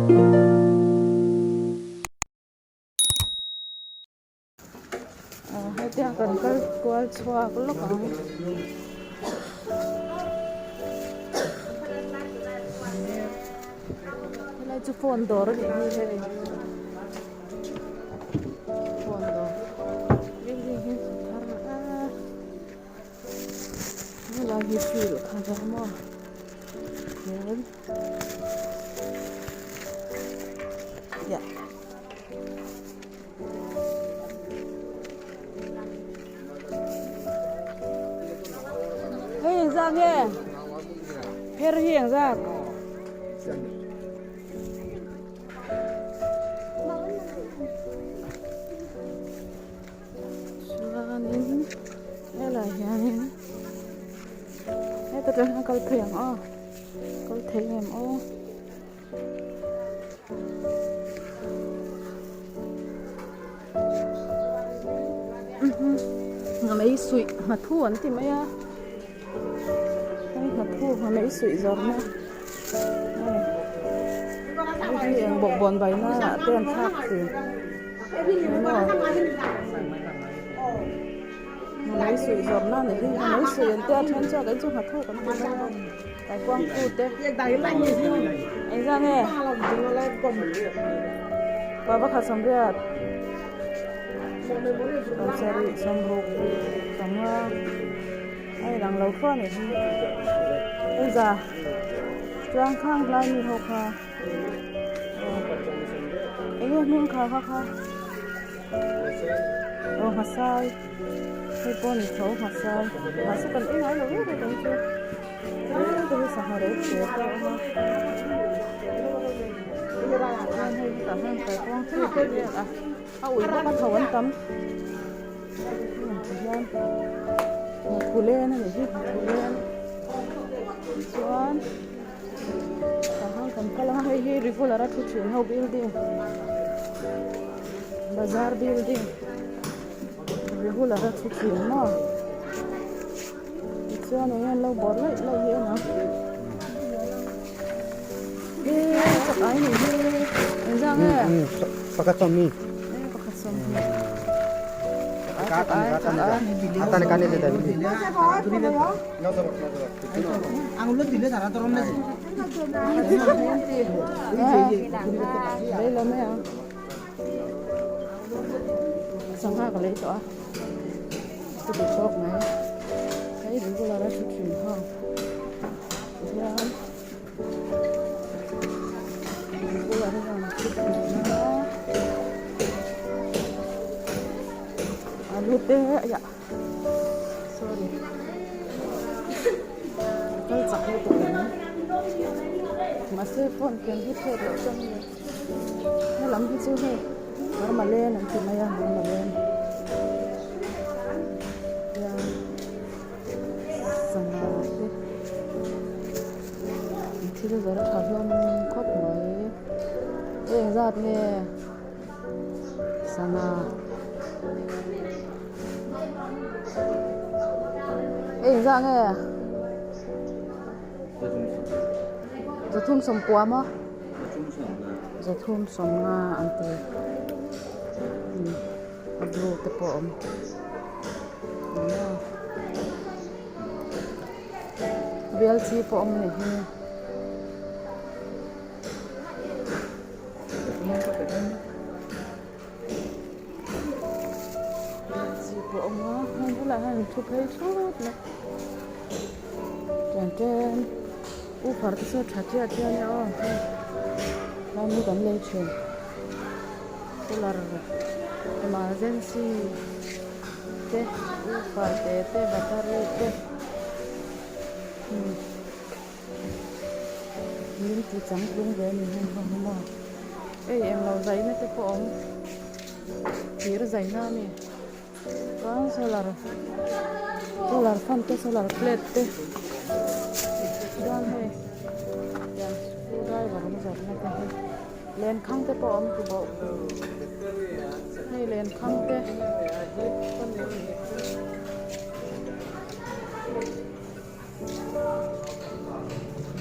Hetia kan kal kual chhuak lawk ang. Helai chu phone dawr a nih hi hei. Phone dawr. Building hi thar a. Helai hi field kha a maw. Hian. Yeah. Hei engzah nge? Pher hi engzat? Chuanin helai hianin heta tang hian kal phei ang aw kal thei em aw. Nghamei suih nghathu an ti mai a hei nghathu nghamei suih zawrhna hei hi eng bawkbawn bai nana te an thlak thin nghamei suih zawrhna a ni hi nghamei suih an tia then chuan kei chu nghathu kan ti mai a. Kaikuang pu te engzah nge pa pakhat sawmriat sawmsarih sawmruk sawmnga a inang lo fo a nih hi engzah chuan khang hlai mi ho kha eng nge hming kha kha kha aw nghasai hei pawh a ni tho nghasai mahse kan ei ngai lo viau bawk ang chu. Tlai te hi sangha rep te pawh a awm a chuan hei hetah hian kaikuang chi te vel a a ui bawk a tho an tam ti hian nghathu len a ni hi nghathu len tichuan tah hian kan kal ang a hei hi regular a thu thin ho building bazar building regular a thu thin maw. Tichuan eng an lo bawr laih laih hi a ni ang. Eee chak ai nih hi engzah nge? Pakhat sawm mi. Ee pakhat sawm mi. Chak ai chak ai chak ai. Lei lo mai ang. Sangha ka lei tawh a. Ka duh tawk mai hei regular a thu thin ho tihian regular a rawn thu thin a alu te aiah sorry kal chak lutuk ang mahse phone ken hi phek loh chuan helam hi chu hei Burma len an ti mai a Burma len hian sangha te thil zawrh a tha hlawm khawp mai hei engzat nge sangha hei engzat nge zathum sawmkua maw. Zathum sawmnga an ti a blue te pawh a awm bial chi pawh a awm a ni hi bial chi pawh a awm a heng bulah hian thu phei thut mai chen chen. Ufar te saw tha chiah chiah ania aw hei tlai hi kan lei thin cooler emergency te ufar te te battery te umm min ti changtlung ve a ni heng ho hi maw hei englo zaina te pawh a awm thir zaina a ni. Chuan solar solar fan te solar plate te chuan hei tiang screw driver an zawrhna te hi lenkhang te pawh a awm tih bawk hei lenkhang te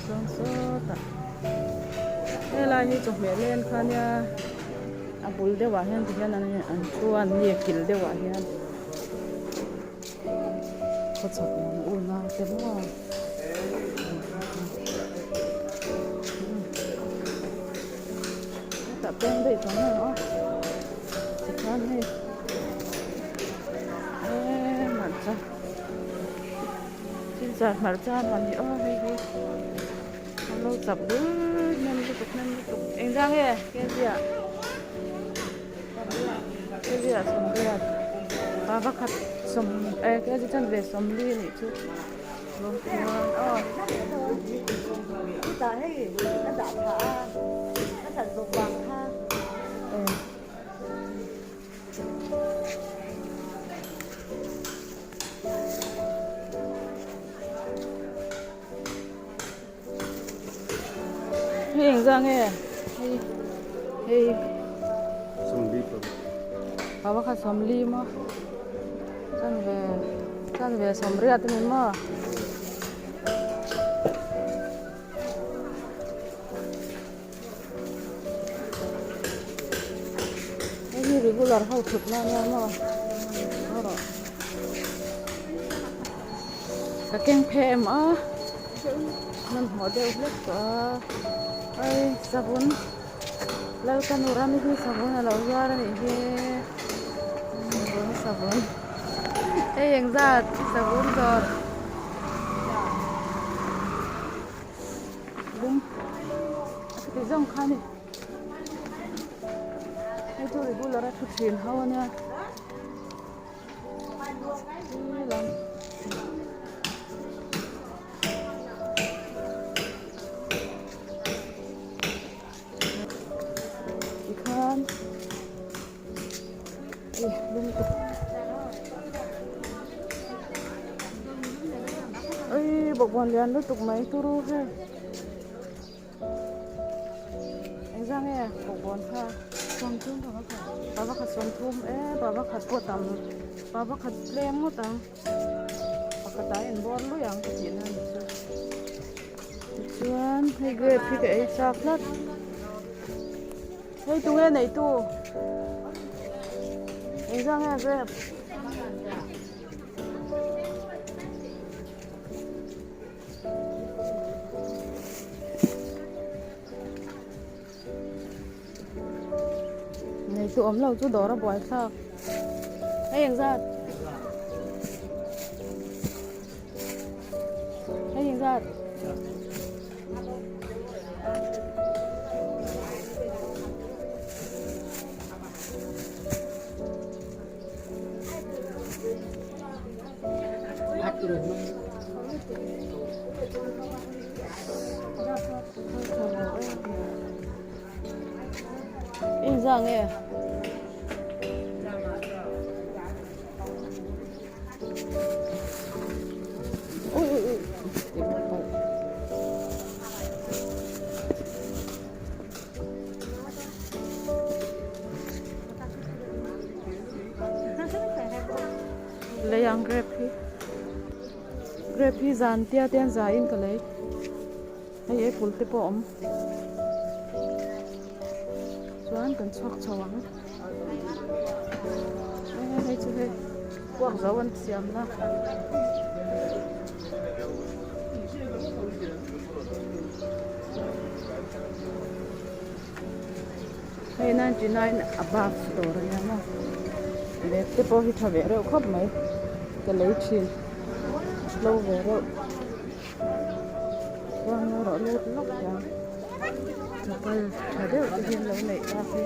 chuan sawtah. Helai hi chawhmeh len kha nia a bul deuhah hian tihian an an thu a an ni a kil deuhah hian khawchhak lam unau te maw. Hetah peng daih tawh mai ang aw tikhian hei eee hmarcha silchar hmarcha a ni aw hei hi an lo chap bur hnem lutuk hnem lutuk engzah nge kg ah kg ah sawmriat pa pakhat sawm eh kg chanve sawmli a nih chu. Hei engzah nge hei hei pa pakhat sawmli maw chanve chanve sawmriat a ni maw. Hei hi regular ho thut na ania maw erawh ka keng phe em a hmanhmawh deuh hlek tawh a hei savun Lalkanu ram hi savun a lo zuar a nih hi savun hei engzat savun zawrh. Lum a khiti zawng kha a ni hei chu regular a thu thin ho a nia lam tikhan ih lum tuk ui bawkbawn lian lutuk mai turu hei engzah nge bawkbawn kha sawmthum pa pakhat sawmthum e pa pakhat pawh tam pa pakhat tlem ngawt ang pakhat ah inbawr lui ang ka tihna a ni chu tichuan hei grape hi ka ei chak tlat hei tunge neitu engzah nge grape. Nei chu awm lo chu dawr a buai thlak hei engzat hei engzat Engzah nge? Ui ui ui. Lei ang grape hi grape hi zan tia te an za in ka lei hei apple te pawh a awm chuan kan chhuak chho ang hei chu hei kuak zo an siam na. Hei 99 above dawr a nia maw bag te pawh hi tha ve reuh khawp mai ka lei thin a tlo ve reuh chuan erawh lut lawk hian chapal tha deuh te hi an lo neih tak hi.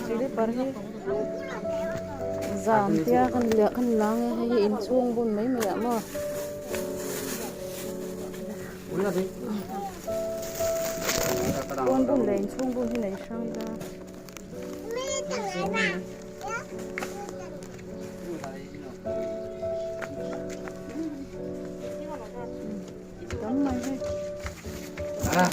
Slipper hi zam tia kan liah kan lang a hei hi inchhung bun mai mai ah maw pawn bun leh inchhung bun hi nei hrang ila. Tikhan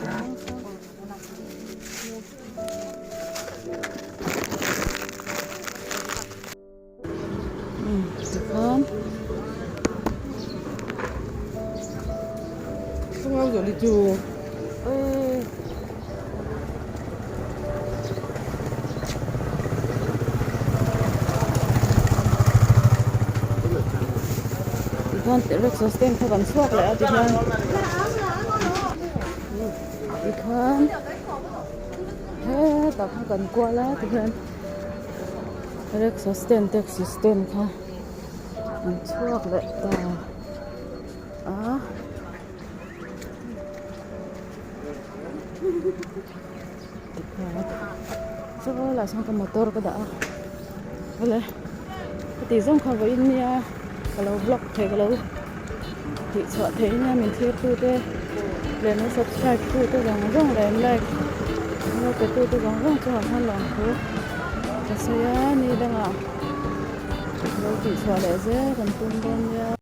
Tikhan rickshaw stand kha kan chhuak leh a tikhian tikhan hetah kha kan kual a tikhian. Rickshaw stand taxi stand kha an chhuak leh ta a. Chaw lah sawn ka motor ka dah a awle ka tih zawng kha vawiin nia ka lo vlog thei ka lo tih chhuah theih nia min thlir tu te leh min subscribe tu te zawng zawng leh an like an lo pe tu te zawng zawng chungah khan lawmthu ka sawi a ni dangah lo tih chhuah leh zel kan tum dawn nia.